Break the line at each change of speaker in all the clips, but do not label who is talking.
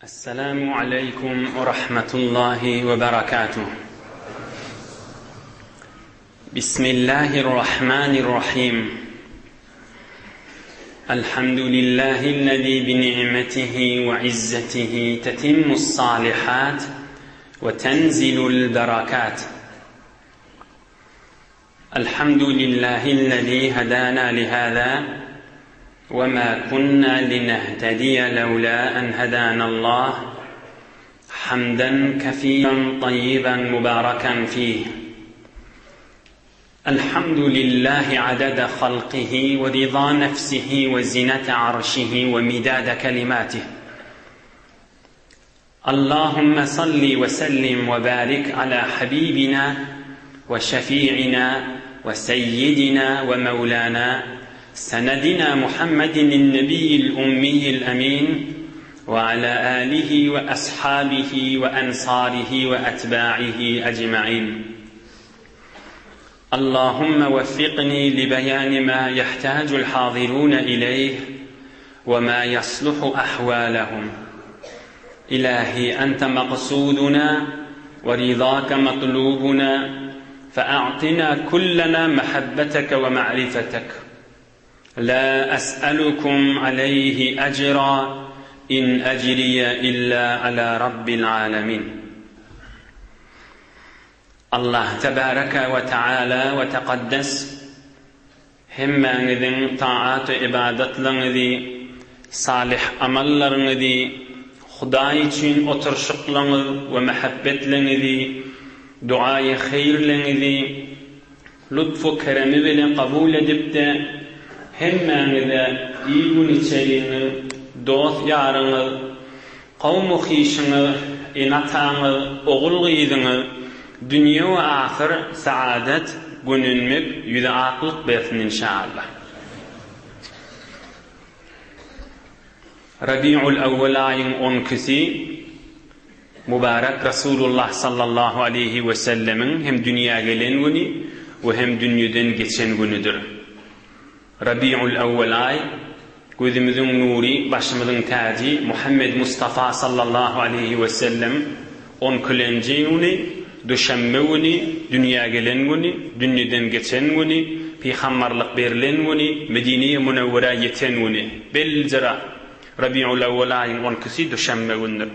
Esselamu aleýkum we rahmetullahi we berekatuh. Bismillahirrahmanirrahim. Elhamdülillahi'llezî bi ni'metihi we izzetihi tetimmus salihat we tenzilul berekat. Elhamdülillahi'llezî hedâna lihâzâ ve mâ kunnâ linehtediye levlâ en hedânallah hamden kesîren tayyiben mübâreken fîh. Elhamdülillahi adede halkihi ve rizâ nefsihi ve zinete arşihi ve midâde kelimâtih. Allahümme salli ve sellim ve barik ala habibina ve şefi'ina ve seyyidina ve mevlana senedina Muhammedin nebiyyil ummiyyil emin ve ala alihi ve ashabihi ve ensarihi ve etba'ihi ecmaîn. Allahümme veffikni li beyani ma yehtacul hazirune ileyh ve ma yasluhu ahvalehum. İlahi ente maksuduna ve rizake matlubuna fe'a'tina kullena mehabbeteke ve ma'rifetek. La es'elukum aleyhi ecra in ecriye illa ala rabbil alemin. Allah tebareke we teala we tekaddes hemmäňiziň taat we ybadatlaryňyzy, salyh amallaryňyzy, Hudaý üçin oturyşyklaryňyz we mähebbetleňizi, duaýy heýrleňizi lutf-u keremi bilen kabul edip-de, hemmäňize il-gün içeriňiz, dost-ýaryňyz, Kowum-u-hyşyňyz, ene-ataňyz, ogul-gyzyňyz dünýe we ahyr saadat, gönenmek, ýüze aklyk bersin inşaallah. Rabiul Awwal aýyň on ikisi Mubarek Rasulullah sallallahu aleýhi we sellemiň hem dünýä gelen güni we hem dünýeden geçen günüdir. Rabiul-Awwal aý, gözümiziň nury, başymyzyň täji Muhammed Mustafa sallallahu aleýhi we sellem on ikilenji güni, duşenbe güni, dünýä gelen güni, dünýeden geçen güni, pygambarlyk berlen güni, Medine-i Münewwerä ýeten güni. Belljira, Rabiul-Awwal aýyň on ikisi duşenbe gündür.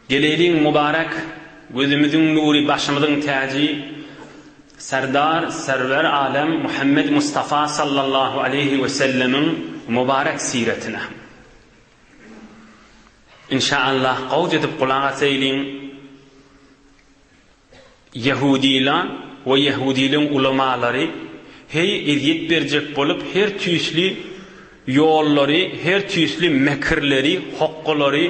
Geleýliň mübarek, gözümiziň nury, başymyzyň täji, Serdar, Serwer alem Muhammed Mustafa sallallahu aleýhi we sellemiň mübarek siretine. Inşaallah gowja edip gulak asaýlyň. Ýehudylar we ýehudylaryň ulamalary heý ezýet berjek bolup her tüýsli ýollary, her tüýsli mekirleri, hokgalary,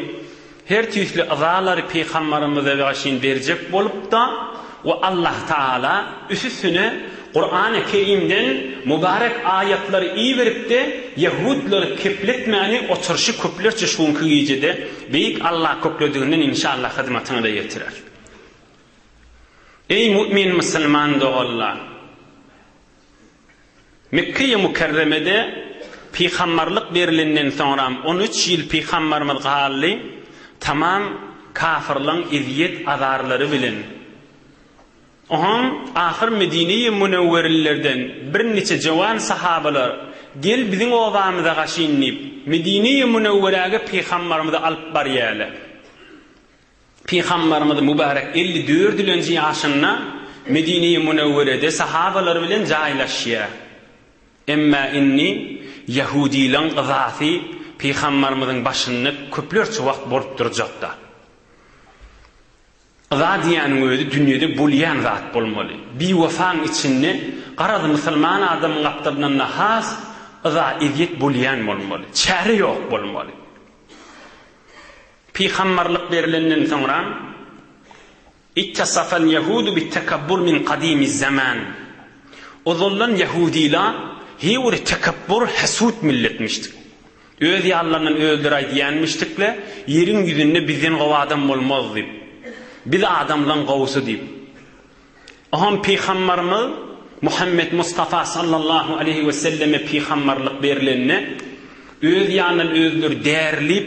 her tüýsli yzalary pygambarymyza garşyn berjek bolup-da we Allahtagala üsüsine Kurany Kerimden mübarek aýatlary iberip-de ýehudlary kepletmäni oturyşy köplerçe şu günki gijede Beýik Allah köklediginden inşallah hyzmatyňyza ýetirer. Eý mu'min musulman doganlar! Mekgeýi Mükerremede pygambarlyk berilenden soňram on üç ýyl pygambarymyz galdy, tamam kafyrlaň ezýet azarlary bilen. Oňam ahyr Medineýi Münewwerlilerden birniçe jowan sahabalar gel biziň obamyza gaşyn diýip, Medineýi Münewweräge pygambarymyzy alyp barýarlar. Pygambarymyz mübärek 54-lenji ýaşynda Medine-i Münewwerede sahabalary bilen jaýlaşýar. Emma indi ýahudylaň yzasy Pygambarymyzyň başynda köplerçe wagt bolup durjakda. Yza diýýäniň özi dünýede bolýan zat bolmaly. Biwefaň içinde garaz musulman adamyň gapdalyndan-da has yza ezýet bolýan bolmaly. Çäre ýok bolmaly. Pygambarlyk berilenden soňra, Ittasafal ýehudu bit-tekabbur min kadimiz-zeman. Ozaldan ýehudylar heý bir tekepbur, hesut milletmişdik. Öz ýanlaryndan özleri aýdýanmişdikle, ýeriň ýüzünde bizden gowy adam bolmaz diýip. Biz adamlaň gowusy diýip. Oňam pygambarymyz Muhammet Mustafa sallallahu aleýhi we selleme pygambarlyk berlende, öz ýanyndan özleri därilip.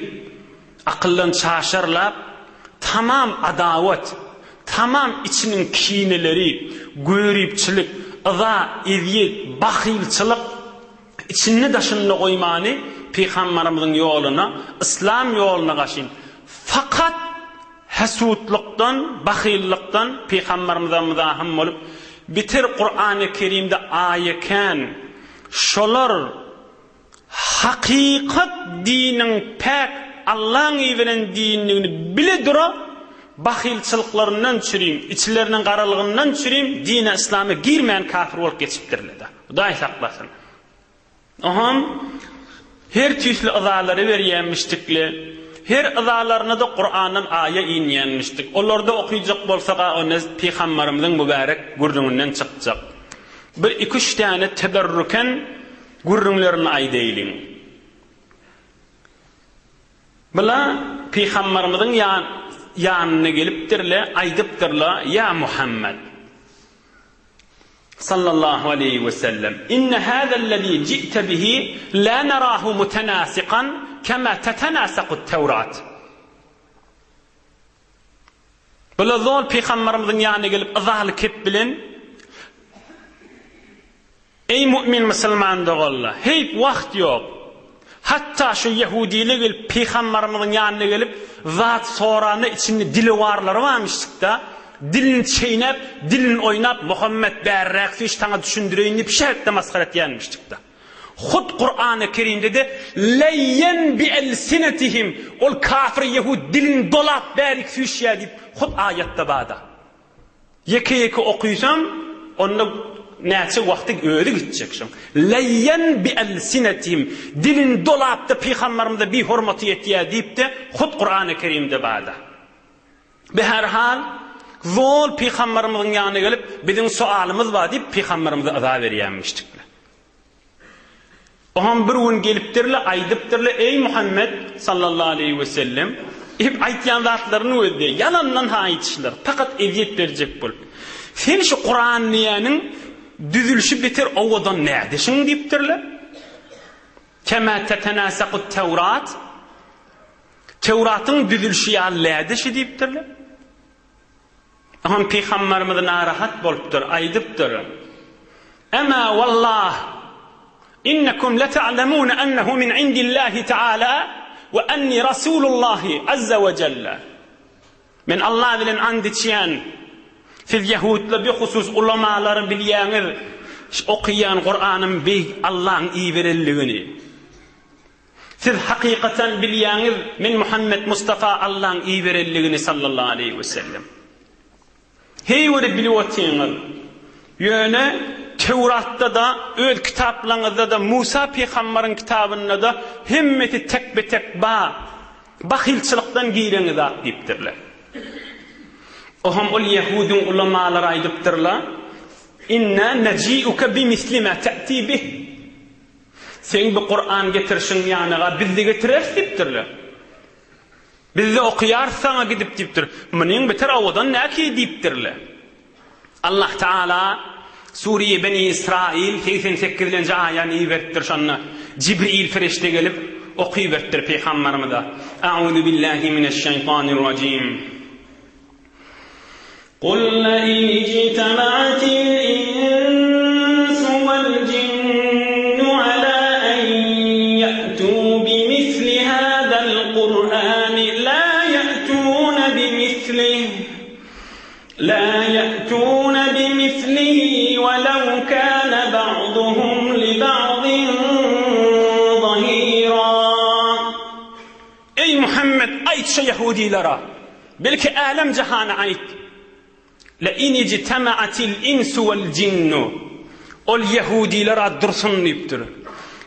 Akyldan çaşarlap, tamam adawat, tamam içiniň kineleri, göripçilik, yza, ezýet, bahylçylyk içinde-daşynda goýmany Pygambarymyzyň ýoluna, yslam ýoluna gaşyn fakat hesutlykdan, bahyllykdan Pygambarymyza myzahym bolup, bitir Kurany Kerimde aýa kän, şolar Hakykat diniň päk Allaň iberen dinligini bile dura, bahylçylyklaryndan çürim, içleriniň garalygyndan çürim dine yslama girmän kafir bolup geçipdirler-de. Hudaý saklasyn. Oňam her tüýsli yzalary berýänmişdikle, her yzalaryna-da Kurandan aýa inýänmişdik. Olarda okyjak bolsak-a onda pygambarymyzyň mübärek gürrüňinden çykjak. Bir iki-üç däne teberrüken Gürrüňlerini aýdaýlyň. Bula pygambarymyzyň ýanyna gelipdirle, aýdypdyrla, Ýa Muhammet! Sallallahu aleýhi we sellem, Inne hâzellezî ji'te bihi lâ nerâhu mutenâsikan kemâ tetenâsakut Tewrat. Bula zol pygambarymyzyň ýanyna gelip yzaly kep bilen, Eý mu'min musulman doganlar, heýp wagt ýok. Hatda şu ýehudiler gelip pygambarymyzyň ýanyna gelip zat soranda içinde dilewarlary barmyşdykda, dilini çeýnäp, dilini oýnap Muhammet bärräk süýş saňa düşündireýin diýip şeýtde masgara etýänmişdikda. Hut Kurany Kerimde-de leýyen bi elsinetihim ol kafir ýehud dilini dolap bärik süýşýär diýip hut aýatda barda. Ýeke-ýeke okysam, onda näçe wagty özi gitjek şoň. Leýyen bi elsinetihim, dilini dolapda pygambarymyza bihormaty etýär diýipde, hut Kurany Kerimde barda. Beherhal, zol pygambarymyzyň ýanyna gelip, biziň soalymyz bar diýip pygambarymyza yza berýänmişdikler. Oňam bir gün gelipdirler, aýdypdyrlar, Eý Muhammet, sallallahu aleýhi we sellem, hep aýtýan zatlaryny gözle, ýalandan ha aýdyşlar, pakat ezýet berjek bolup. Sen şu Kuran diýýäniň düzülişi beter owadan nädeşiň diýipdirler. Kema tetenasakut Tewrat, Tewratyň düzülişi ýaly nädeşi diýipdirler. Oňam pygambarymyz narahat bolupdyr, aýdypdyr, Emma wallah, innekum leta'lemune ennehu min indillahi ta'ala we enni rasulullahi azza we jelle. Men Allah bilen and içýän, siz ýehudlar bir husus ulamalary bilýäňiz, okaýan Kuranym beýik Allaň iberenligini. Siz hakykatan bilýäňiz, men Muhammet Mustafa Allaň iberenligini sallallahu aleýhi we sellem. Heý bir bilip otyňyz. Ýöne Töwratda-da, öz kitaplaryňyzda-da, Musa pygambaryň kitabynda-da hemmesi tekbe-tek bar. Bahylçylykdan gireňiz zat diýipdirler. Oňam ol ýehudyň ulamalary aýdypdyrlar, Inna naji'uke bimisli ma ta'ti bih. Seň bu Kuran getirişiň ýanyga biz-de getireris diýipdirler. Biz-de okaýarys saňa gidip diýipdir. Munyň beter owadan näki diýipdirler. Allah Taala Sure-i Beni Israil 88-lenji aýany iberipdir şonda. Jibril perişde gelip okyberipdir pygambarymyza. A'uzu billahi mineşşeýtanirrajim. Kul lein ijtema'atil insu vel cinnu ala en ye'tu bimisli hadal Kur'ani la ye'tune bimislih la ye'tune bimislihi velev kâne ba'duhum li ba'din zahira. Eý, Muhammet, aýt şu ýehudylara, belki älem-jahana aýt, Le-in ijtema'atil insu wel-jinnu, ol ýehudylar-a dursun diýipdir.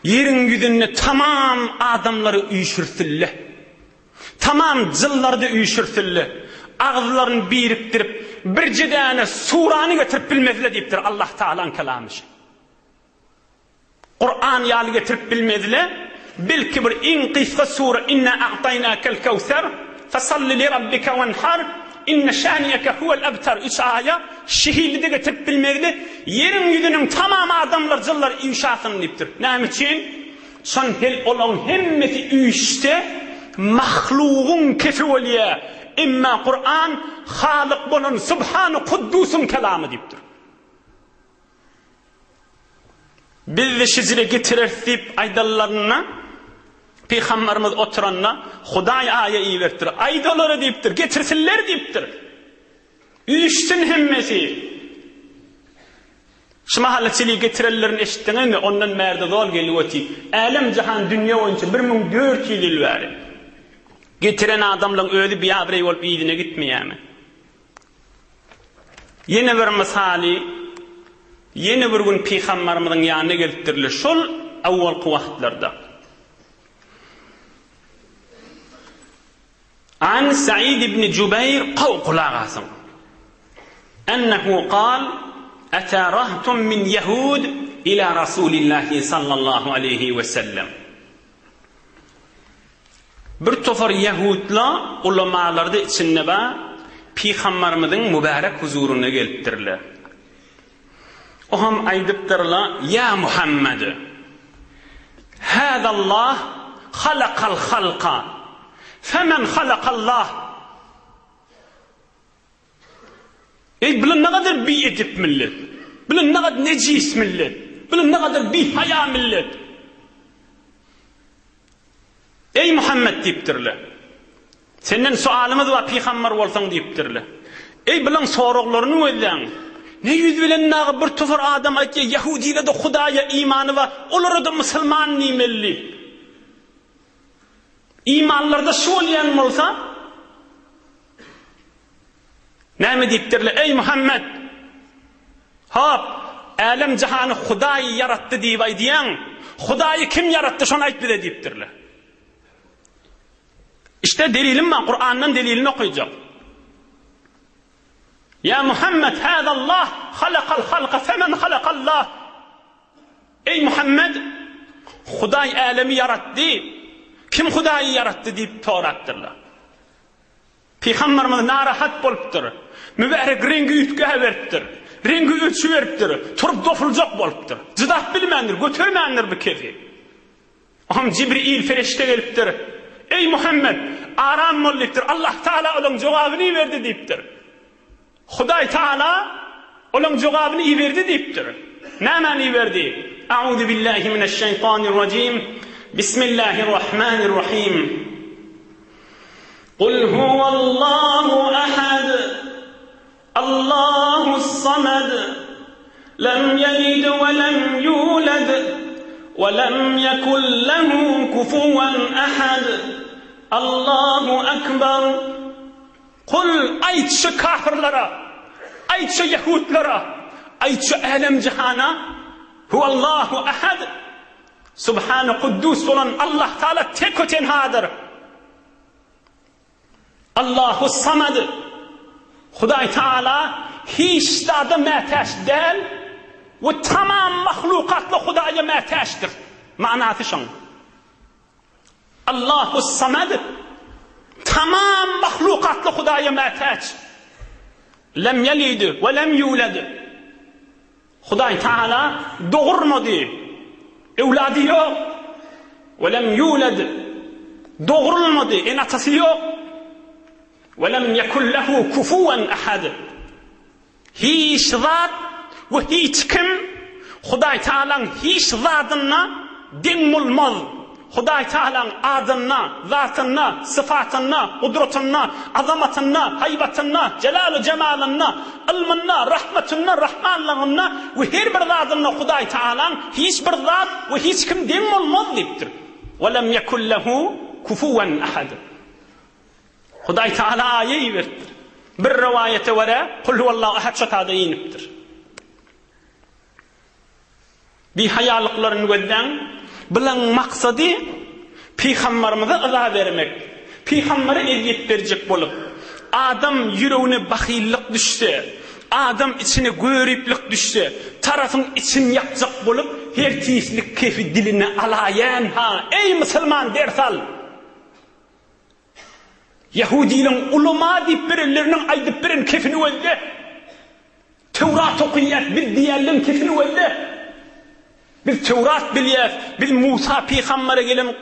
Ýeriň ýüzünde tamam adamlary üýşürsille, tamam jynlary-da üýşürsille, agyzlaryny birikdirip, birje däne surany getirip bilmezler diýipdir, Allah Tagalaň kelamy şu. Kuran ýaly getirip bilmezle, belki bir iň gysga sure Inna a'taýnakel kewser, fesalli li rabbike wenhar, inne şaniýeke huwel ebter üç aýa şihili-de getirip bilmezle, ýeriň ýüzüniň tamam adamlar jynlar üýşasyn diýipdir. Näme üçin? Şon hel olaň hemmesi üýşse, mahlugyň kefi bolýar, emma Kuran Halyk bolan Subhany Kuddusyň kelamy diýipdir. Biz-de şejere getireris diýip aýdanlarynda, Pygamberimiz oturanda, Hudaý aýa iberipdir. Aýt olara diýipdir, getirsinler diýipdir. Üýşsün hemmesi. Şu mahala çili getirenlerini eşitdiňizmi? Ondan bärde zol gelip otyr. Älem-jahan dünýe boýunça 1400 ýyl bäri. Getiren adamlaryň özi biabraý bolup yzyna gitmeýärmi? Ýene bir mysaly, ýene bir gün Pygambarymyzyň ýanyna gelipdirler, şol awwalky wagtlarda. An Said ibn Jubeýr gowy gulak asyň. Ennehu kal, Ata rahtum min ýehud ila Rasulillahi sallallahu aleýhi we sellem. Bir topar ýehudla ulamalarda içinde bar Pygambarymyzyň mübärek huzuryna gelipdirler. O hem aýdypdyrlar, Ýa Muhammed! Hâzallah halakal halka, femen halakallah? Eý, bular nagadar biedep millet! Bular nagadar nejis millet! Bular nagadar bihaýa millet! Eý, Muhammet diýipdirler. Senden sualymyz bar, pygamber bolsaň diýipdirler. Eý, bulaň soraglaryny gözläň. Ne ýüz bilen dagy bir topar adam aýtýar, ýahudilerde Hudaýa imany bar, olara-da musulman diýmeli diýip. Imanlarda şu bolýan bolsa, Näme diýipdirler, Eý, Muhammet! Hop, älem-jahany Hudaý ýaratdy diýip aýdýaň. Hudaýy kim ýaratdy, şony aýt bize diýipdirler. Işte delilim bar, Kurandan delilini okaýjak. Ýa Muhammet, hâzallah halakal halka femen halakallah. Eý Muhammet, Hudaý älemi ýaratdy. Kim Hudaýy ýaratdy diýip sorapdyrlar. Pygamberimiz narahat bolupdyr. Mübärek reňgi üýtgäberipdir. Reňgi öçüberipdir. Turup dopuljak bolupdyr. Jydap bilmändir, götermändir bu kefi. Oňam Jibril perişde gelipdir. Eý Muhammet, aram bol diýipdir. Allah Taala olaň jogabyny iberdi diýipdir. Hudaý Taala olaň jogabyny iberdi diýipdir. Nämäni iberdi? Auzu billahi mineşşeýtanirrajim. Bismillahirrahmanirrahim. Kul huwallahu ahad. Allahus samad. Lem yelid we lem yulad we lem yekun lehu kufuwan ahad. Allahu akbar. Kul, aýt şu kafyrlara, aýt şu ýehudlara, aýt şu älem-jahana, Huwallahu ahad, Subhany Kuddus bolan Allah Taala tek-u-tenhadyr. Allahu Samad, Hudaý Taala hiç zada mätäç däl we tamam mahlukatlar Hudaýa mätäçdir. Manasy şoň. Allahu Samad, tamam mahlukatly Hudaýa mätäç. Lem ýelid we lem ýulad. Hudaý Taala dogurmady. Öwlady ýok. We lem ýulad. Dogrulmady, ene-atasy ýok. We lem ýekun lehu kufuwan ahad. Hiç zat we hiç kim Hudaý Tagalaň hiç zadynda deň bolmaz. Hudaý Tagalaň adynda, zatynda, sypatynda, gudratynda, azamatynda, haýbatynda, jelalu-jemalynda, ylmynda, rahmatynda, rahmanlygynda we her bir zadynda Hudaý Tagalaň hiç bir zat we hiç kim deň bolmaz diýipdir. Ve lem yekun lehu kufuwen ahad. Hudaý Tagala aýa iberipdir. Bir rowaýata görä, Kul huwallahu ahad şo tada inipdir. Bihaýalyklaryny gözläň. Bulaň maksady pygambarymyza yza bermek, pygambere ezýet berjek bolup, adam ýüregine bahyllyk düşse, adam içine göriplik düşse, tarapyň içini ýakjak bolup, her tislik kefi diline alaýan-ha, eý musulman ders al! Ýahudiliň ulama diýip birenleriniň aýdyp beren kefini gözle. Töwrat okaýas biz diýenleň kefini gözle. Biz Töwrat bilýäs, biz Musa pygambere gelen.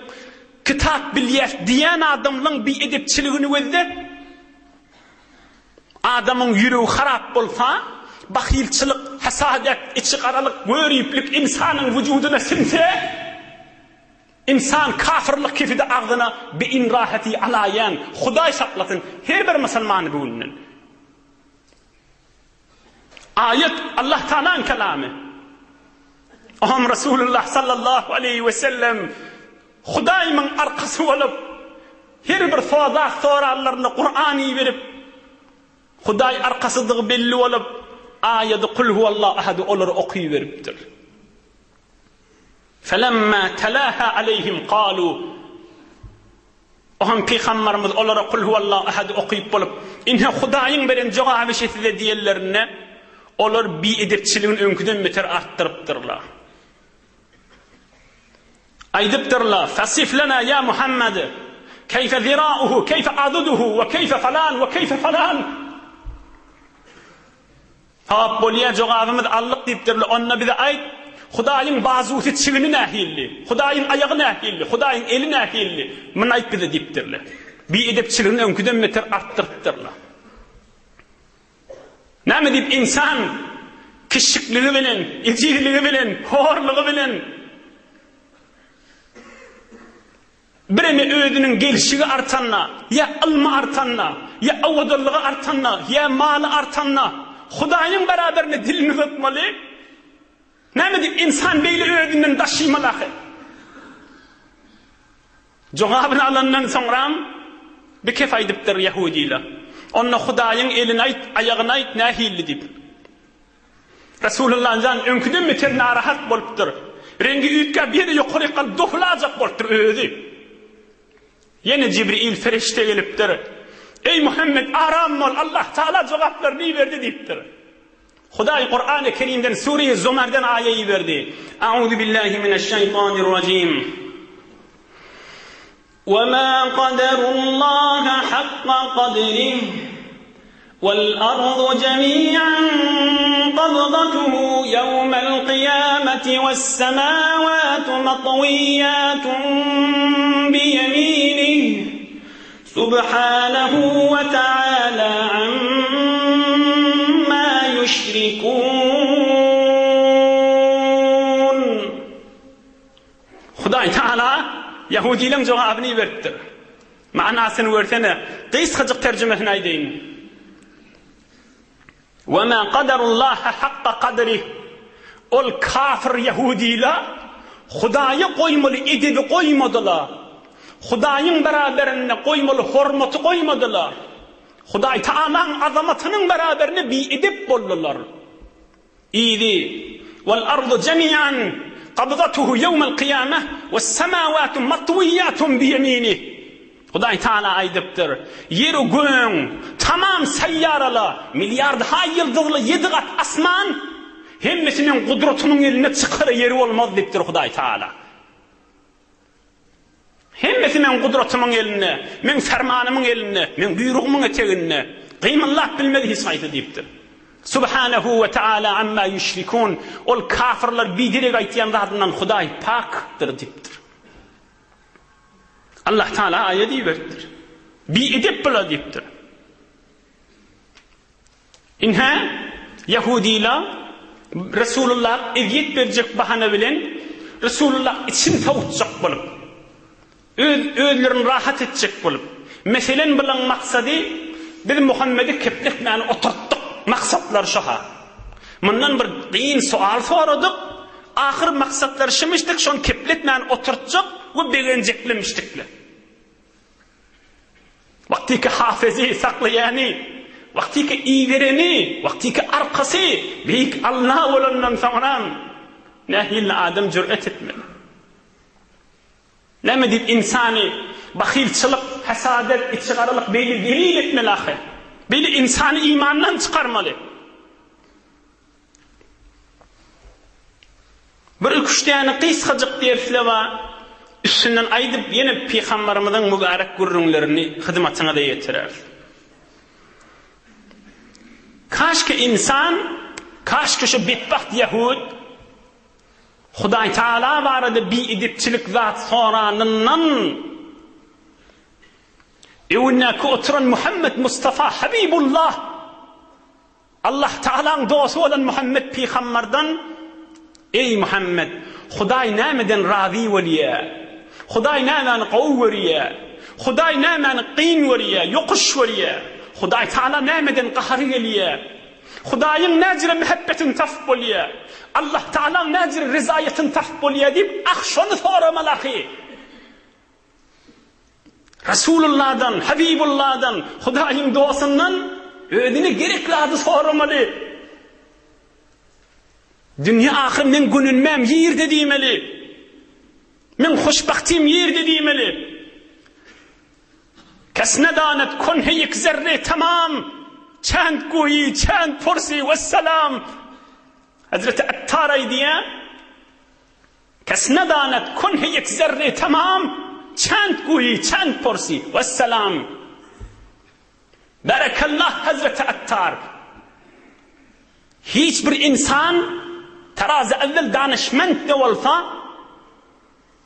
Kitap bilýäs diýýän adamlaň biedepçiligini gözle. Adamyň ýüregi harap bolsa, bahylçylyk, hasadat, içigaralyk, göriplik ynsanyň wujudyna siňse, ynsan kafyrlyk kefidi agzyna beýin rahaty alaýan, Hudaý saklasyn her bir musulmany bu günden. Aýat Allah Taalaň kelamy. Oňam Resulullah sallallahu aleýhi we sellem Hudaýymyň arkasy bolup, her bir zat soranlarynda Kuran iberip, Hudaý arkasydygy belli bolup, aýady Kul huwallahu ahady olara okyberipdir. Felemma talaha aleýhim kalu Oňam pygambarymyz olara Kul huwallahu ahady okyp bolup, Ine, Hudaýyň beren jogaby şe size diýenlerinde, olar biedepçiligini öňküden beter artdyrypdyrlar. Aýdypdyrlar, Fasif lena ýa Muhammed, keýfe zirauhu, keýfe aduduhu, we keýfe falan, we keýfe falan. Sogap bolýa jogabymyzy aldyk diýipdirler. Onda bize aýt, Hudaýyň bazusy çigni nähilli? Hudaýyň aýagy nähilli? Hudaýyň eli nähilli? Muny aýt bize diýipdirler. Biedepçiligini öňküden beter artdyrypdyrlar. Näme diýip ynsan kiçjikligi bilen, ejizligi bilen, horlugy bilen Bireme özüniň gelşigi artanda, ýa ylmy artanda, ýa owadanlygy artanda, ýa maly artanda, Hudaýyň beraberinde dilini uzatmaly. Näme diýip ynsan beýle özünden daşymaly ahy? Jogabyny alandan soňram bir kef aýdypdyr ýahudylar. Onda Hudaýyň elini aýt, aýagyny aýt nähilli diýip. Resulullah jan öňküden beter narahat bolupdyr. Reňgi üýtgäp ýene ýokaryk galyp doflajak bolupdyr özi. Ýene Jibril perişde gelipdir. Eý Muhammet aram bol Allah Taala jogaplaryny iberdi diýipdir. Hudaý Kurany Kerimden Sure-i Zumardan aýa iberdi. Auzu billahi mineşşeýtanirrajim. Wema kaderullaha hakka kadrih Wal ardu jemi'an kabdatuhu ýewmel kyýameti wes semawatu matwiýatun biýeminih Subhanehu we teala amma ýüşrikun. Hudaý Tagala ýahudylaň jogabyny iberipdir. Manysyny görsene, gysgajyk terjimesini aýdaýyn. Wa ma qadarullaha hakka qadrih. Ol kafir ýahudylar Hudaýa goýmaly edebi goýmadylar. Hudaýyň beraberinde goýmaly hormaty goýmadylar. Hudaý Tagalaň azamatynyň beraberinde biedep boldular. Yzy, Wal ardu jemi'an qabzatuhu ýewmel kyýameh wes semawatu matwiýatun biýeminih. Hudaý Taala aýdypdyr, Ýer-u göň, tamam saýýaralar, milliardha ýyldyzly ýedi gat asman, hemmesi meň gudratymyň elinde çykara ýeri bolmaz diýipdir Hudaý Taala. Hemmesi meň gudratymyň elinde, meň fermanymyň elinde, meň buýrugymyň eteginde. Gymyldap bilmez hiç haýsy diýipdir. Subhanehu we Teala amma ýüşrikun. Ol kafyrlar biderek aýtýan zadyndan Hudaý pakdyr diýipdir. Allah Taala aýat iberipdir. Biedep bular diýipdir. Ynha, ýahudylar Resulullah ezýet berjek bahana bilen Resulullah içini sowutjak bolup, öz özlerini rahat etjek bolup, meselen bulaň maksady biz Muhammedi kepletmäni oturtdyk, maksatlary şo-ha. Mundan bir gyn sual soradyk, ahyr maksatlary şymyşdyk, şony kepletmäni oturtjak we begenjeklemişdikler. Wagtyky hafyzy saklaýany, wagtyky ibereni, wagtyky arkasy Beýik Alla bolandan soňram nähili adam jür'et etmeli? Näme diýip ynsany bahylçylyk, hasadet, içigaralyk beýle zelil etmeli ahyr? Beýle ynsany imandan çykarmaly. Bir iküç däne gysgajyk dersle bar, üstünden aýdyp ýene pygambarymyzyň mübärek gürrüňlerini hyzmatyňyza ýetireris. Kaşki ynsan, kaşki şu betbagt ýehud Hudaý Taala barada biedepçilik zat soranyndan. Öňündäki oturan Muhammet Mustafa Habibullah, Allah Tagalaň dosty bolan Muhammet pygambardan, Eý Muhammet, Hudaý nämeden razy bolýar? Hudaý nämäni gowy görýär? Hudaý nämäni kyn görýär, ýokuş görýär? Hudaý Tagala nämeden gahary gelýär? Hudaýyň näjire mähebbetini tapyp bolýar? Allah Tagalaň näjire rezaýatyny tapyp bolýar diýip, ah şony soramaly ahy. Resulullahdan, Habibullahdan, Hudaýyň dostundan özüne gerek zady soramaly. Dünýe ahyr meň gönünmäm ýerde diýmeli. Meň hoşbagtym ýerde diýmeli. Kes nedanet konhe ýek zerre tamam, çend goýy, çend pursi, wessalam. Hazreti Attar aýdýar, Kes nedanet kunhi ýek zerre tamam, Çend guýy, çend porsi, wessalam. Berekallah Hazreti Attar. Hiç bir insan terazi evvel danyşment de bolsa,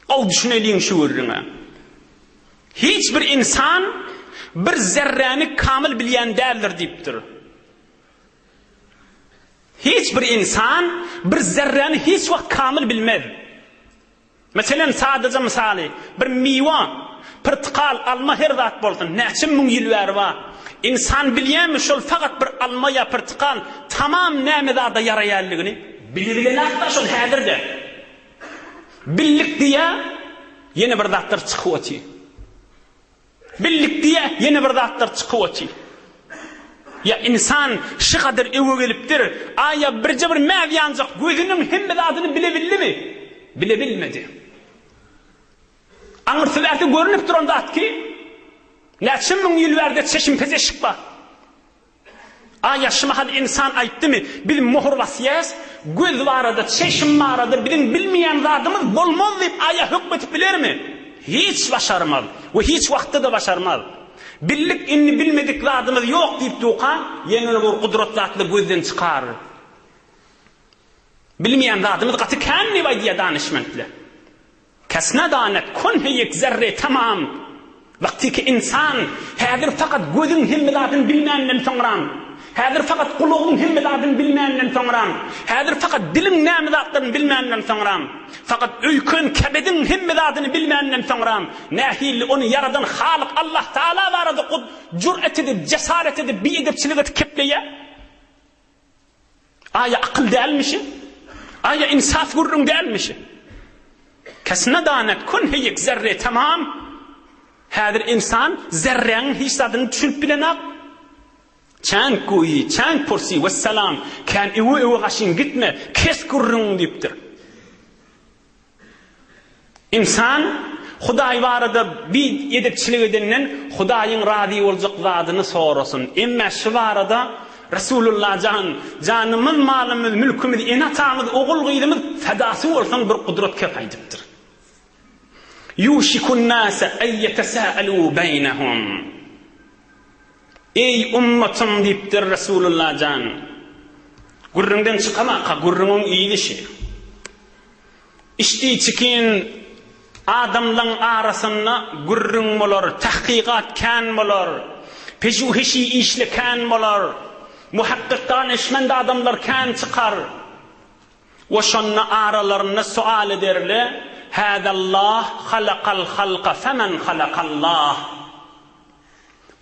gowy düşüneliň şu gürrüňe. Hiç bir insan bir zerräni kamyl bilýän däldir diýipdir. Hiç bir ynsan bir zerräni hiç wagt kamyl bilmez. Meselem, sadaja mysaly, bir miwa, pyrtykal, alma her zat bolsun, näçe müň ýyl bäri bar. Ynsan bilýärmi şol fakat bir alma ýa pyrtykal tamam näme zada ýaraýanlygyny? Bilibilenok-da şol häzir-de. Bildik diýýär, ýene bir zatlar çykyp otyr. Bildik diýýä, ýene bir zatlar çykyp otyr. Ýa ynsan şygadyr öwe gelipdir, aýa birje bir mäz ýanjak gözüniň hemme zadyny bilebildimi? Bilebilmedi. Aňyrsy bärsi görnüp duran zat ki, näçe müň ýyl bärde çeşim pezeşik bar. Aýa şu mahal ynsan aýtdymy, biz möhür basýas, göz barada, çeşm barada biziň bilmeýän zadymyz bolmaz diýip aýa hökm edip bilermi? Hiç başarmaz we hiç wagtda-da başarmaz. Bildik indi bilmedik zadymyz ýok diýip durka, ýene bir gudrat zatly gözden çykar. Bilmeýän zadymyz gaty kän diýip aýdýar danyşmentler. Kes nedanet kunhi ýek zerre tamam. Wagtyky ynsan häzir fakat gözüň hemme zadyny bilmänden soňram, häzir fakat gulagyň hemme zadyny bilmänden soňram, häzir fakat diliň näme zatlaryny bilmänden soňram, fakat öýken kebediň hemme zadyny bilmänden soňram, nähili ony ýaradan Halyk Allah Taala barada jür'et edip, jesaret edip, biedepçilik edip kepleýär? Aýa akyl dälmişi? Aýa insaf gürrüň dälmişi? Kes nedanet kun heýek zerre tamam. Häzir insan zerräň hiç zadyny düşünip bilenak. Çäň guýy, çäň pursi, wessalam. Kän öwe-öwe gaşyň gitme, kes gürrüňiňi diýipdir. Ynsan Hudaý barada bi edepçilik edenden Hudaýyň razy boljak zadyny sorasyn. Emmä şu barada Resulullah jan, janymyz, malymyz, mülkümiz, ene-atamyz, ogul-gyzymyz fedasy bolsun bir gudrat kep aýdypdyr. Ýuşiku'n-nase en ýetesâelû beýnehum. Eý, ummatym diýipdir Resulullah jan. Gürrüňden çykamaka gürrüňiň yzy şi. Içdi-çikin adamlaň arasynda gürrüň bolar, tahkykat kän bolar, pejuheşi işle kän bolar, muhakkyk danyşmend adamlar kän çykar. We şonda aralarynda sual ederle, Häzallah halakal halka femen halakallah.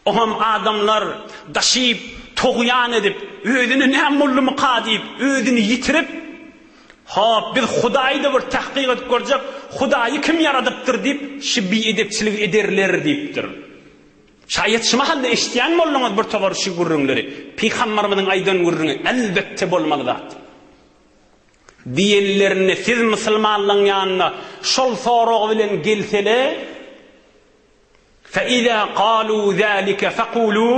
Oňam adamlar daşyp, togýan edip, özüne näme boldumyka diýip, özüni ýitirip, Hop, biz Hudaýy-da bir tahkyk edip görjek, Hudaýy kim ýaradypdyr diýip, şi biedepçiligi ederler diýipdir. Şaýat şu mahalda eşidýän bolduňyz bir towar şi gürrüňleri. Pygambarymyzyň aýdan gürrüňi elbetde bolmaly zat. Diýenlerinde siz musulmanlaň ýanyna şol sorag bilen gelsele, Fe-izâ kâlû zâlike fekulû,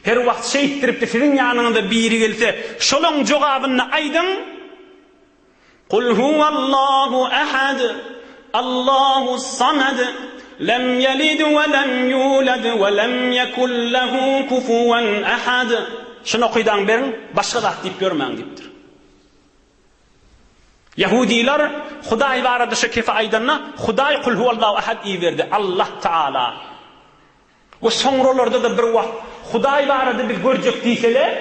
Her wagt şeýtdiripdi siziň ýanyňyza biri gelse, şolaň jogabyny aýdyň, Kul huwallahu ahad, Allahus-samed, lem ýelid we lem ýulad we lem ýekun lehu kufuwen ahad. Şuny okydaň beriň, başga zat diýip ýörmäň diýipdir. Ýahudylar Hudaý barada şu kefi aýdanda, Hudaý Kul huwallahu ahad iberdi, Allah Taala. We soňralarda-da bir wagt Hudaý barada biz görjek diýseler,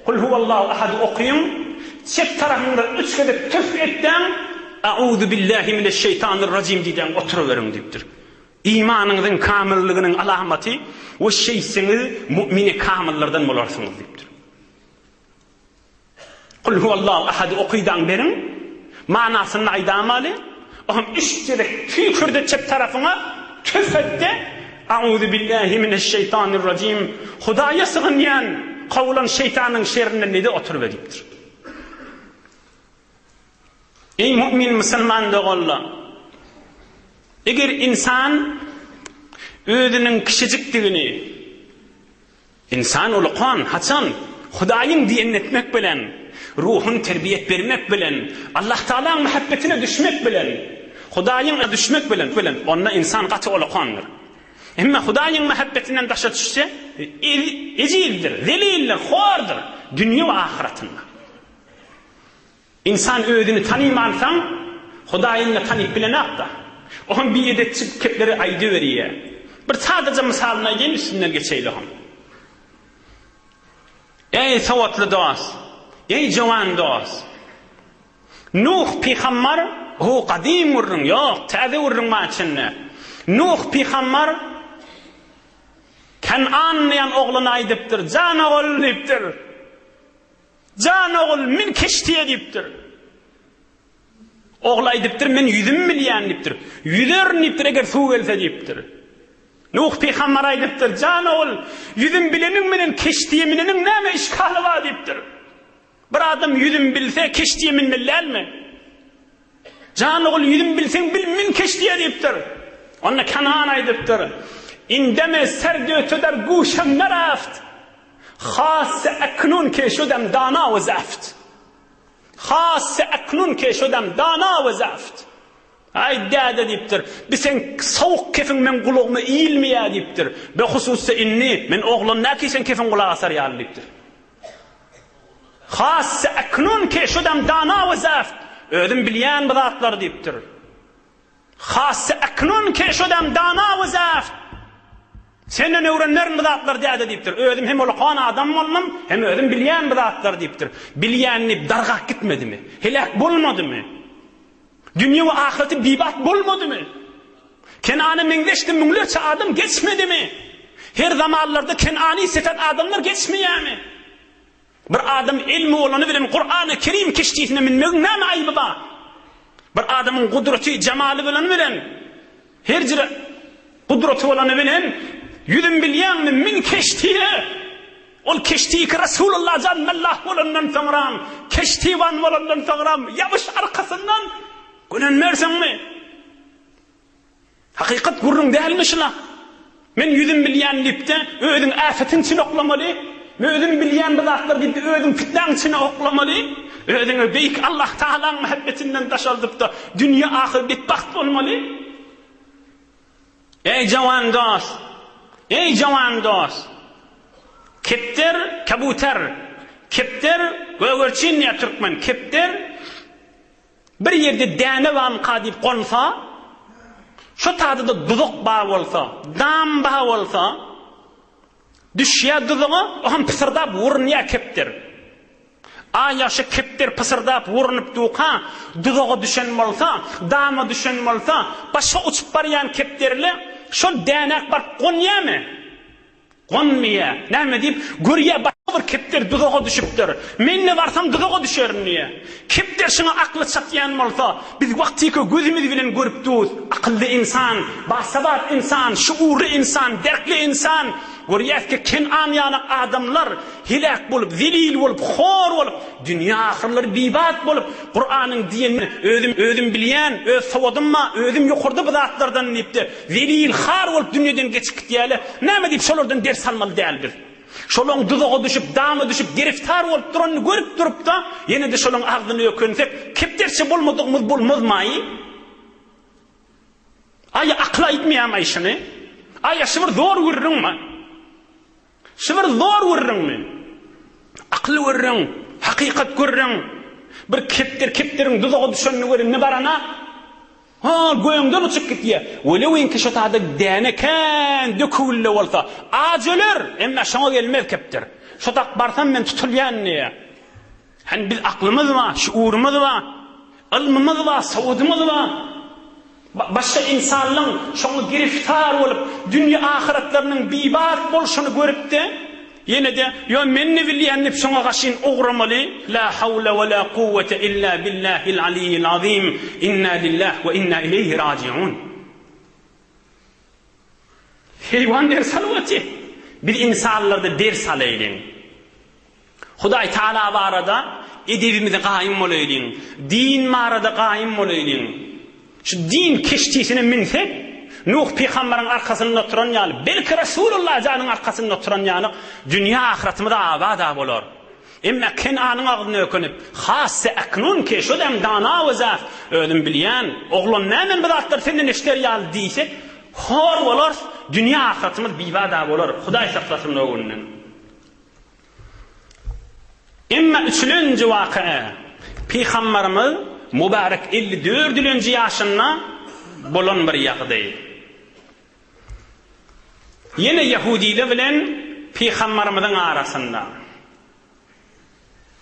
Kul huwallahu ahady okyň, çep tarapyňyza üç gezek tüf etdäň, Auzu billahi mineşşeýtanirrajim diýdäň oturyberiň diýipdir. Imanyňyzyň kamyllygynyň alamaty we şeýtseňiz mu'mini kamyllardan bolarsyňyz diýipdir. Kul huwallahu ahady okydaň beriň, manasyny aýdamaly, oňam üç gezek tüýkürde çep tarapyňa tüf etde, Auzu billahi mineşşeýtanirrajim, Hudaýa sygynýan, kowulan şeýtanyň şerinden nede oturyber diýipdir. Eý mu'min musulman doganlar! Eger ynsan özüniň kiçijikdigini, Ynsan ulukan, haçan, Hudaýyň diýenini etmek bilen, ruhuny terbiýet bermek bilen, Allahtagalaň mähebbetine düşmek bilen, Hudaýyň düşmek bilen, bilen, onda ynsan gaty ulukandyr. Emma Hudaýyň mähebbetinden daşa düşse, ejizdir, zelildir, hordur, dünýe we ahyratynda. Ynsan özüni tanymansaň, Hudaýyny-da tanyp bilenok-da. O hem biedepçi kepleri aýdyberýär. Bir sadaja mysalyny aýdaýyn, üstünden geçeýli oň. Eý, sowatly dost! Eý, jowan dost! Nuh pygambar, bu gadym gürrüň, ýok, täze gürrüň bar içinde. Nuh pygambar Kenan diýen ogluna aýdypdyr, Jan ogul diýipdir. Jan ogul, min keştiýe diýipdir. Ogly aýdypdyr, men ýüzüm bilýän diýipdir. Ýüzerin diýipdir, eger suw gelse diýipdir. Nuh pygamber aýdypdyr, jan ogul, ýüzüm bileniň menen keştiýe mineniň näme işgaly bar diýipdir. Bir adam ýüzüm bilse, keştiýe minmeli dälmi? Jan ogul, ýüzüm bilseň bil, min keştiýe diýipdir. Onda Kenan aýdypdyr, Indeme serdö töder guşem neraft. Hasse eknun ke şudem dana we zeft. Hasse eknun ke şudem dana we zeft. Aý däde diýipdir. Bi seň sowuk kefiň meň gulagyma ilmeýär diýipdir. Be hususda indi men oglan näki seň kefiň gulak asar ýaly diýipdir. Hasse eknun ke şudem dana we zeft. Özüm bilýän bu zatlary diýipdir. Hasse eknun ke şudem dana we zeft. Senden öwrenmerin bu zatlary däde diýipdir. Özüm hem ulakan adam boldum, hem özüm bilýän bu zatlary diýipdir. Bilýän diýip dargap gitmedimi? Heläk bolmadymy? Dünýe we ahyreti bibat bolmadymy? Kenana meňzeşdi müňlerçe adam geçmedimi? Her zamanlarda Kenany sefet adamlar geçmeýärmi? Bir adam elmi bolany bilen Kurany Kerim keştisine münmegiň näme aýby bar? Bir adamyň gudraty, jemaly bolany bilen her jire gudraty bolany bilen ýüzüm bilýäňmi min keştiye ol keştiki Resulullah jan mellah bolandan soňram keştiwan bolandan soňram ýabyş arkasyndan gönenmersiňmi? Hakykat gürrüň dälmi şula? Men ýüzüm bilýän diýip-de, özüň äpetiň içine oklamaly. Men özüm bilýän bu zatlar diýip-de, özüň pitnäň içine oklamaly. Özüňi beýik Allah Tagalaň mähebbetinden daşaldyp-da, dünýe ahyr betbagt bolmaly. Eý jawan dost! Eý jawan dost! Kepder, kabuter. Kepder, gögerçin diýýär türkmen. Kepder Bir ýerde däne barmyka diýip gonsa, şo taýda-da duzak bar bolsa, dam bar bolsa, düşýär duzaga, o hem pysyrdap urunýar kepder. A ýagşy kepder pysyrdap urunyp durka, duzaga düşen bolsa, dama düşen bolsa, başga uçup barýan kepderle şol dänäk baryp gonýarmy? Gonmaýa. Näme diýip, görýä başga bir kepder duzaga düşüpdir. Men-de barsam duzaga düşerin diýýä. Kepder şuňa akly çatýan bolsa, biz wagtyky gözümiz bilen görüp durus. Akylly ynsan, basawat ynsan, şuurly ynsan, derkli ynsan. Görýäs ki, Kenan ýaly adamlar heläk bolup, zelil bolup, hor bolup, dünýä ahyrlary bibat bolup, Kuranyň diýenini özüm özüm bilýän, öz sowadym bar, özüm ýokarda bu zatlardan diýip-de, Zelil, har bolup dünýeden geçip gitýärler. Näme diýip şolardan ders almaly däl biz? Şolaň duzaga düşüp, dama düşüp, geriftar bolup duranyny görüp durup-da, ýene-de şolaň agzyna ökünsek, kepderçe bolmadygymyz bolmazmaý? Aý, akyl aýtmaýarmaý şuny? Aý, şu bir zor gürrüňmi? Şu bir zor gürrüňmi? Akyl gürrüň, hakykat gürrüň. Bir kepder kepderiň duzaga düşenini gör, indi barana. Ha, göňden uçup gitýär. Welewinki şo taýda däne kän döküwli bolsa, aç öler, emma şoňa gelmez kepder. Şo tak barsam men tutulýan diýýär. Hany biz aklymyz bar, şuurymyz bar, ylmymyz bar, sowadymyz bar. Başga ynsanlaň şoňa giriftar bolup, dünýe-ahyretleriniň bibat bolşuny görüp-de, ýene-de, Ýo, men-de bilýän diýip şoňa gaşyn ugramaly. La hawle we la kuwwete illa billahil aliyyil azim. Inna lillah we inna ileýhi rajiun. Heýwan ders alyp otyr. Biz ynsanlarda ders alaýlyň. Hudaý Taala barada edebimize gaýym bolaýlyň. Din barada gaýym bolaýlyň. Şu din keştisine münsek, Nuh pygambaryň arkasynda oturan ýaly, belki Resulullah janyň arkasynda oturan ýaly, dünýä ahyratymyz abada bolar. Emma Kenanyň agzyna ökünip, Hasse eknun ki, şo dem dana we zäh, özüm bilýän, oglan nä men bu zatlary senden eşder ýaly diýsek, hor bolarys, dünýä ahyratymyz bibada bolar, Hudaý saklasyn o günden. Emma üçülenji waka, Pygambarymyz mübärek elli dördülenji ýaşynda bolan bir ýagdaý. Ýene ýahudiler bilen Pygambarymyzyň arasynda.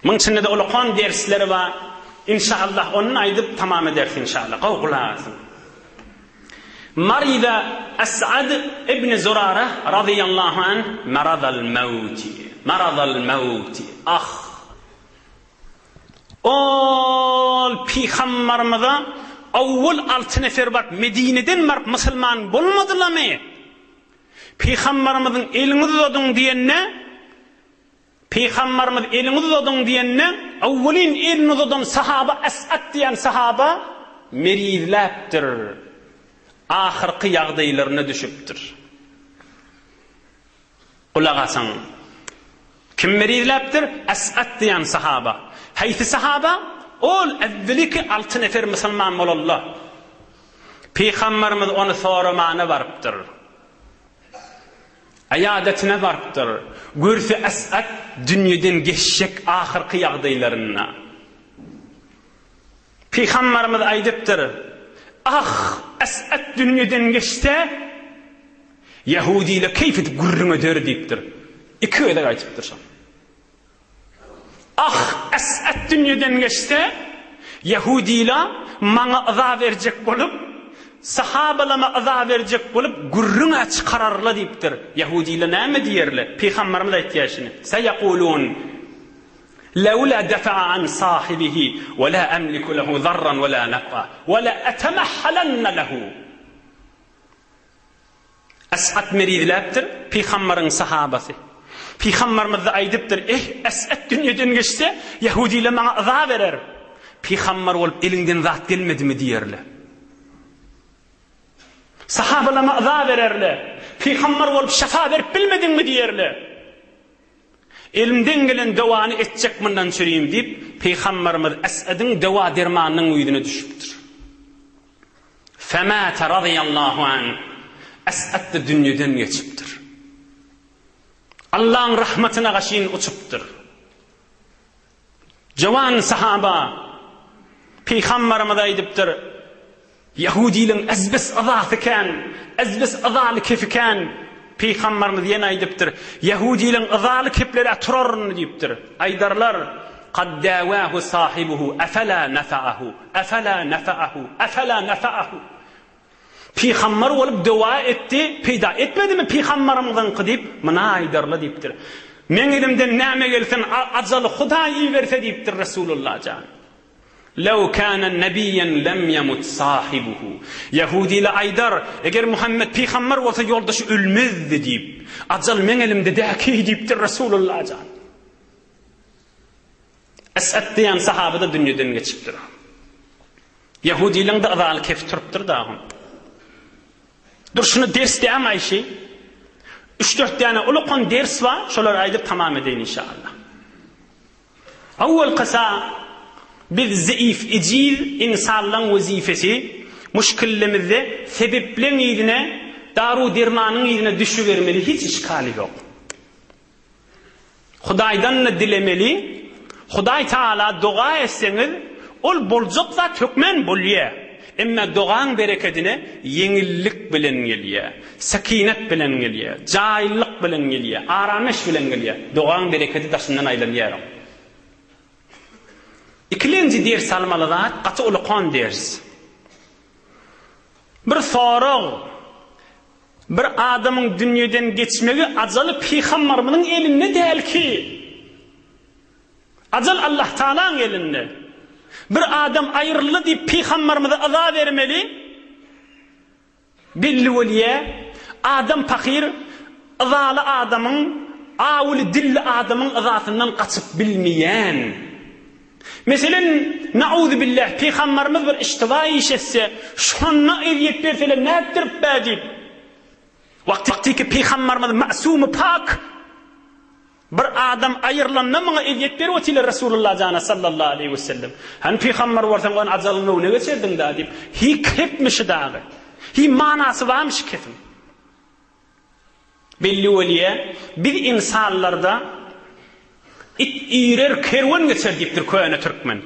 Muň içinde-de ulakan dersler bar. Inşallah ony aýdyp tamam ederis inşallah. Gowy gulak asyň. Marida Es'ad ibn Zurara razyýallahu anh maradal mawti. Maradal mawti. Ah! Ol Pygambarymyza owwal alty nefer baryp Medineden baryp musulman bolmadylamy? Pygambarymyzyň eliňizi uzadyň diýende Pygambarymyz eliňizi uzadyň diýende owwalyn elini uzadan sahaba Es'ad diýen sahaba merizläpdir. Ahyrky ýagdaýlaryna düşüpdir. Gulak asyň. Kim merizläpdir? Es'ad diýen sahaba. Haýsy sahaba? Ol äwweliki alty nefer musulman bolanda, Pygambarymyz ony soramana barypdyr. Aýadatyna barypdyr. Görse Es'ad dünýeden geçjek ahyrky ýagdaýlarynda. Pygambarymyz aýdypdyr, Ah, Es'ad dünýeden geçse, Ýahudylar keýp edip gürrüň eder diýipdir. Iki gezek aýdypdyr şony. Ah, Es'ad dünýeden geçse, ýahudylar maňa yza berjek bolup, sahabalama yza berjek bolup gürrüň-ä çykararlar diýipdir. Ýahudylar näme diýerler? Pygambarymyz aýtýar şuny, Seýekulun. Lewla defa'a an sahibihi we la emliku lehu zarran we la nef'a we la etemehhalanna lehu. Es'ad merizläpdir, pygambaryň sahabasy. Pygambarymyz-da aýdypdyr, Eh, Es'ad dünýeden geçse, ýahudylar maňa yza berer. Pygambar bolup eliňden zat gelmedimi diýerler. Sahabalama yza bererler. Pygambar bolup şyfa berip bilmediňmi diýerler. Elimden gelen dowany etjek mundan çürim diýip, Pygamberimiz Es'ediň dowa-dermanynyň ýüzüne düşüpdir. Femate razyýallahu anh, Es'ed-de dünýeden geçipdir. Allaň rahmatyna gaşyn uçupdyr. Jowan sahaba Pygambarymyz aýdypdyr, Ýahudylaryň ezbes yzasy kän, ezbes yzaly kefi kän. Pygambarymyz ýene aýdypdyr, Ýahudylaryň yzaly kepleri turaryn diýipdir. Aýdarlar, Kad däwähu sahibuhu efela nefa'ahu, efela nefa'ahu, efela nefa'ahu. Pygambar bolup dowa etdi, peýda etmedimi pygambarymyzyňky diýip, muna aýdarla diýipdir. Meň elimden näme gelsin, ajaly Hudaý iberse diýipdir Resulullah jan. Lew kana nebiýen lem ýemut sahibuhu. Ýahudylar aýdar, eger Muhammet pygambar bolsa ýoldaşy ölmezdi diýip. Ajal meň elimde däki diýipdir Resulullah jan. Es'ed diýen sahaba-da dünýeden geçipdir. Ýahudylaryň-da yzaly kefi turupdyr dagyn. Dur şuny ders dämi Aýşi? Üç-dört däne ulukan ders bar, şolary aýdyp tamam edeýin inşallah. Owwalkysa biz zeif, ejiz ynsanlaň wezipesi muşkillemizde sebepleň yzyna, daru-dermanyň yzyna düşübermeli hiç işgali ýok. Hudaýdan-da dilemeli, Hudaý Tagala doga etseňiz, ol boljak zat hökmän bolýar. Emma dogaň berekedine ýeňillik bilen gelýär, sekinet bilen gelýär, jaýlylyk bilen gelýär, arameş bilen gelýär. Dogaň berekedi daşyndan aýlanýar oň. Ikilenji ders almaly zat gaty ulukan ders. Bir sorag, Bir adamyň dünýeden geçmegi ajaly pygambarymyzyň elinde däl ki. Ajal Allah Tagalaň elinde. Bir adam aýryldy diýip pygambarymyza yza bermeli. Belli bolýa, adam pahyr yzaly adamyň, awuly dilli adamyň yzasyndan gaçyp bilmeýän. Meselen, nauzubbillah, pygambarymyz bir iştiba iş etse, şonda ezýet berseler nätdirip-bä diýip. Wagtyky pygambarymyz masumy pak, Bir adam aýrylanda muňa ezýet berip otyrlar Resulullah jana sallallahu aleýhi we sellem. Hany pygamber bolsaň ony ajalyň öňüne geçerdiň-dä diýip, hi kepmişi dagy. Hi manasy barmy şu kepiň? Belli bolýa, biz ynsanlarda it üýrer, kerwen geçer diýipdir köne türkmen.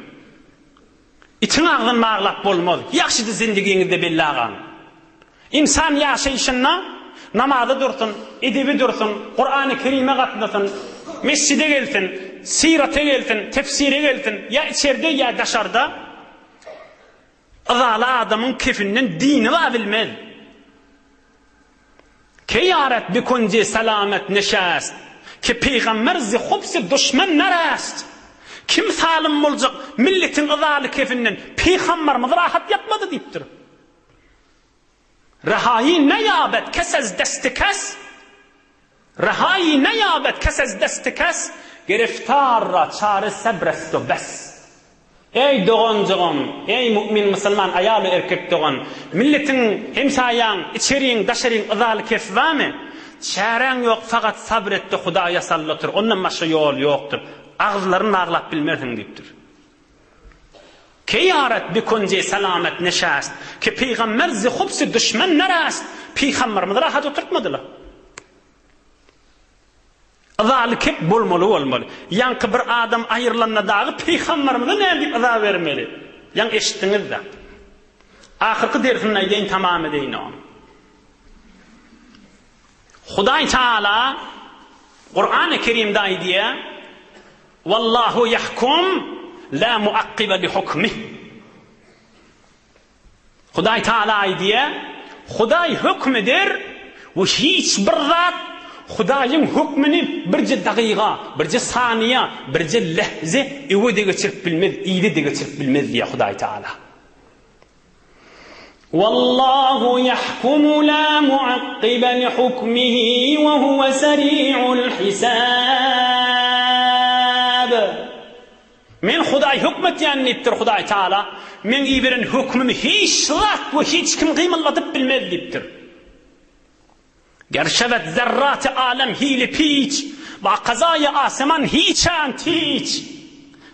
Itiň agzyny baglap bolmaz. Ýagşydy zindigiňizde belli agaň. Ynsan ýaşaýşynda namaza dursun, edebi dursun, Kurany Kerime gatnasyn, mesjide gelsin, syrata gelsin, tefsire gelsin, ýa içerde ýa daşarda yzaly adamyň kefinden dynybam bilmez. Ke ýaret bi kunji selamet neşest, Ki pygamber zi hubsi duşmen neräst. Kim salym boljak milletiň yzaly kefinden, Pygambarymyz rahat ýatmady diýipdir. Rehaýy ne ýabet kes ez desti kes, Rehaýy ne ýabet kes ez desti kes, Gereftar ra çare sebr est u bes. Eý doganjygym, eý mu'min musulman aýal we erkek dogan, milletiň, hemsaýaň, içeriň, daşaryň yzaly kes barmy? Çäräň ýok fakat sabr etde Hudaýa sally otur, ondan başga ýol ýokdur. Agyzlaryny baglap bilmersiň diýipdir. Ke ýaret bi kunji selamet neşäst, ki pygamber zi hubsi duşmen neräst, Pygamberimizi rahat oturtmadylar. Yzaly kep bolmaly bolmaly. Ýaňky bir adam aýrylanda dagy pygamberimize näme diýip yza bermeli? Ýaňy eşitdiňiz-dä. Ahyrky dersini aýdaýyn tamam edeýin ony. Hudaý Taala Kurany Kerimde aýdýar: Wallahu ýahkum la muakkibe li hukmih. Hudaý Taala aýdýar, Hudaý höküm eder we hiç bir zat Hudaýyň hökmüni birje dagyga, birje saniýa, birje lähze öňe-de geçirip bilmez, yza-da geçirip bilmez diýýär Hudaý Taala. Wallahu ýahkumu la muakkibe li hukmihi we huwe seri'ul hisab. Men Hudaý hökm etýän diýipdir Hudaý Taala, Meň iberen hökmümi hiç zat we hiç kim gymyldadyp bilmez diýipdir. Ger şewed zerraty alem hili piç, Ba kazaýy aseman hiçän tiç.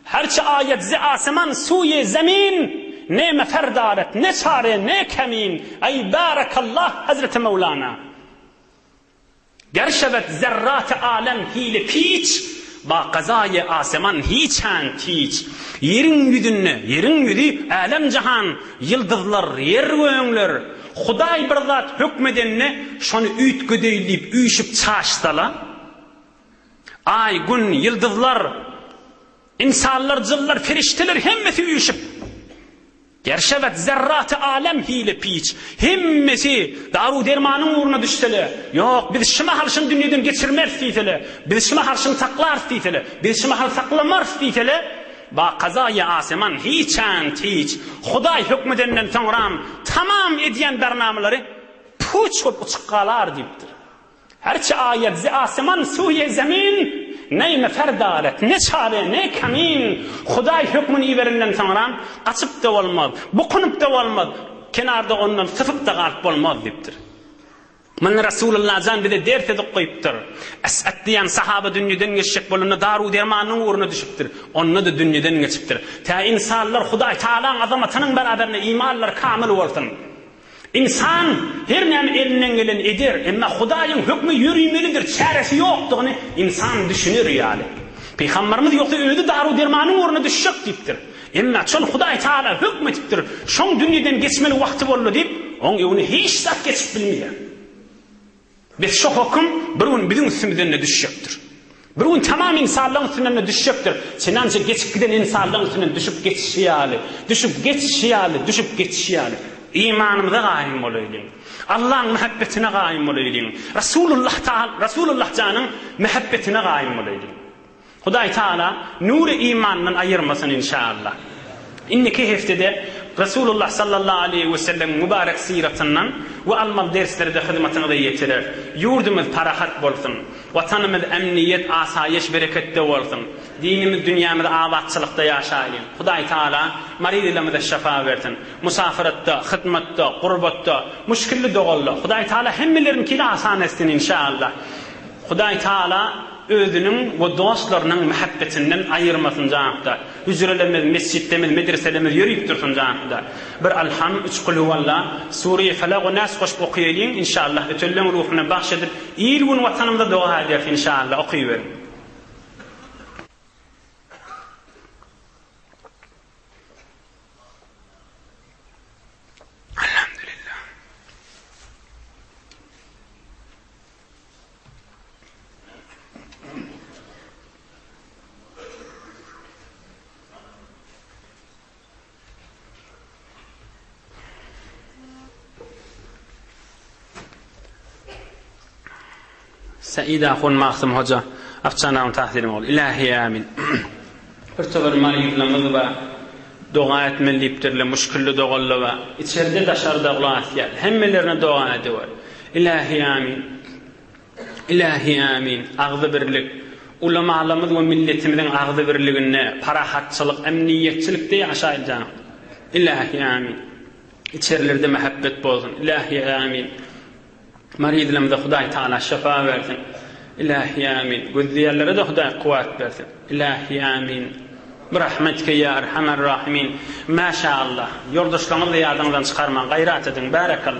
Herçe aýet ze aseman suýe zemin, Ne mefer daret, ne çare, ne kemin. Eý bärekallah Hezreti Mewlana. Ger şewed zerraty alem hili piç, Ba gazaýy aseman hiçän tiç. Ýeriň ýüzünde, ýeriň ýüzi älem-jahan, Ýyldyzlar, ýer-göňler. Hudaý bir zat hökmedende, şony üýtgedeýin diýip üýşüp çaşsala. Aý, gün, ýyldyzlar, ynsanlar, jynlar, perişdeler hemmesi üýşüp. Ger şewed zerraty alem hile piç. Hemmesi daru-dermanyň ugruna düşsele, Ýok, biz şu mahal şuny dünýeden geçirmeris diýsele, biz şu mahal şuny saklarys diýsele, biz şu mahal saklamarys diýsele, ba kazaýy aseman hiçän tiç. Hudaý hökmedenden soňram tamam edýän barnamalary puç bolup uçup galar diýipdir. Herçe aýat ze aseman suýe zemin, Ne mefer daret, ne çare, ne kemin. Hudaý hökmüni iberenden soňra gaçyp-da bolmaz, bukunyp-da bolmaz, kenarda ondan sypyp-da galyp bolmaz diýipdir. Muny Resulullah jan bize ders edip goýupdyr. Es'ad diýen sahaba dünýeden geçjek bolanda daru-dermanyň ugruna düşüpdir. Onda-da dünýeden geçipdir. Tä ynsanlar Hudaý Tagalaň azamatynyň beraberinde imanlary kamyl bolsun. Ynsan her näme elinden geleni eder, emma Hudaýyň hökmi ýörümelidir, çäresi ýokdugyny ynsan düşüner ýaly. Pygamberimiz ýogsa özi daru-dermanyň ugruna düşjek diýipdir. Emma şol Hudaý Tagala hökm edipdir, şoň dünýeden geçmeli wagty boldy diýip, oň öňüne hiç zat geçip bilmeýär. Bes şo höküm bir gün biziň üstümizden-de düşjekdir. Bir gün tamam ynsanlaryň üstünden-de düşjekdir. Çenança geçip giden ynsanlaryň üstünden düşüp geçişi ýaly, düşüp geçişi ýaly, düşüp geçişi ýaly. Imanymyza gaýym bolaýlyň. Allaň mähebbetine gaýym bolaýlyň. Rasulullah taala, Rasulullah janyň mähebbetine gaýym bolaýlyň. Hudaý Taala nury imandan aýyrmasyn inşallah. Indiki heftede Resulullah sallallahu aleýhi we sellemiň mübarek syratyndan we almaly dersleri-de hyzmatyňyza ýetirer. Ýurdumyz parahat bolsun. Watanymyz ämniýet, asaýyş, bereketde bolsun. Dinimiz, dünýämiz abatçylykda ýaşaýlyň. Hudaý Taala maryzlarymyza şyfa bersin. Musafyratda, hyzmatda, gurbatda, muşkilli doganda Hudaý Taala hemmeleriňkini asan etsin inşallah. Hudaý Taala Özüniň we dostlarynyň mähebbetinden aýyrmasyn janhyda. Hüjrelerimiz, mesjitlerimiz, medreselerimiz ýörüp dursun janhyda. Bir Alham, üç Kulhuwalla, Sureýi Felak we Nas goşup okaýalyň inşallah ötenleň ruhuna bagş edip il gün watanymyza doga ederis inşallah okyberiň. Alhamdulillah. Said Ahun Magtym Hoja Afçanawyň tahsiliň ogly. Ilahi amin. Bir topar maryzlarymyz bar. Doga etmeli diýipdirler, muşkilli doganlar bar. Içerde daşarda gulak asýar. Hemmelerine doga ediber. Ilahi amin. Ilahi amin. Agzybirlik. Ulamalarymyz we milletimiziň agzybirliginde, parahatçylyk, emniýetçilikde ýaşaýyl jan. Ilahi amin. Içerilerde mähebbet bolsun. Ilahi amin. Maryzlarymyza Hudaý Tagala şyfa bersin. Ilahi amin. Gözleýänlere-de Hudaý kuwwat bersin. Ilahi amin. Birahmetike ýa erhamer rahimin. Maşa Allah. Ýoldaşlaryňyzy ýadyňyzdan çykarmaň. Gaýrat ediň. Bärekallah.